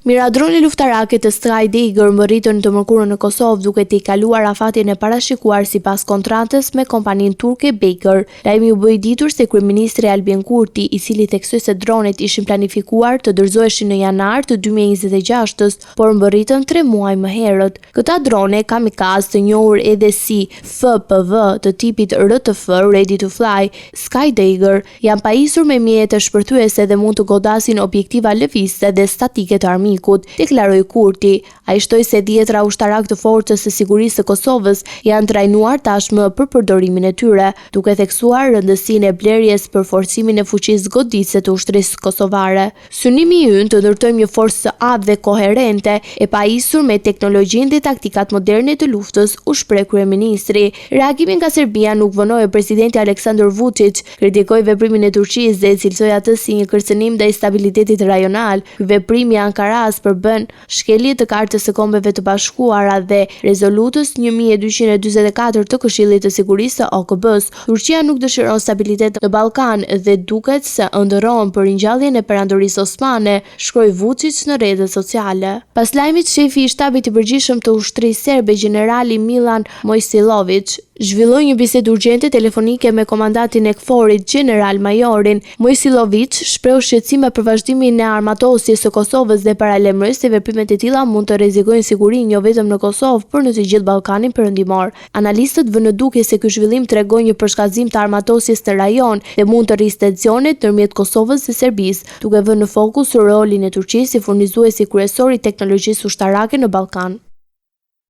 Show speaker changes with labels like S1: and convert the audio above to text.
S1: Mijëra drone luftarake të Sky Dagger mbërritën të mërkurën në Kosovë duke tejkaluar afatin e parashikuar sipas kontratës me kompaninë turke Baykar. Lajmi u bë i ditur se kryeministri Albin Kurti, i cili theksoi se dronet ishin planifikuar të dorëzoheshin në janar të 2026-ës, por mbërritën tre muaj më herët. Këta drone kamikaz të njohur edhe si FPV të tipit RTF, Ready to Fly, Sky Dagger, Janë pajisur me mjete shpërthyese dhe mund të godasin objektiva lëvizëse dhe statike të armikut, deklaroi Kurti. Ai shtoi se dhjetëra ushtarakë të Forcës së Sigurisë së Kosovës janë trajnuar tashmë për përdorimin e tyre, duke theksuar rëndësinë e blerjes për forcimin e fuqisë goditëse të ushtrisë kosovare. Synimi ynë të ndërtojmë një forcë të aftë dhe koherente, e pajisur me teknologjinë dhe taktikat moderne të luftës, u shpreh kryeministri. Reagimi nga Serbia nuk vonoi, presidenti Aleksandër Vuçiç kritikoi veprimin e Turqisë dhe e cilësoi atë si një kërcënim ndaj stabilitetit rajonal. Ky veprim i Ankarasë përbën shkelje të Kartës së Kombeve të Bashkuara dhe Rezolutës 1244 të Këshillit të Sigurisë së OKB-së. Turqia nuk dëshiron stabilitet në Ballkan dhe duket se ëndërron për ringjalljen e Perandorisë Osmane, shkroi Vuçiç në rrjetet sociale. Pas lajmit, shefi i Shtabit të Përgjithshëm të Ushtrisë Serbe, gjenerali Millan Mojsiloviç, zhvilloi një bisedë urgjente telefonike me komandantin e KFOR-it, gjeneral majorin. Mojsiloviç shprehu shqetësime për vazhdimin e armatosjes së Kosovës dhe paralajmëroi se veprimet e tilla mund të rrezikojnë sigurinë jo vetëm në Kosovë, por në të gjithë Ballkanin Perëndimor. Analistët vënë në dukje se ky zhvillim tregon një përshkallëzim të armatosjes në rajon dhe mund të rrisë tensionet ndërmjet Kosovës dhe Serbisë, duke vënë në fokus rolin e Turqisë si furnizuesi kryesor i teknologjisë ushtarake në Ballkan.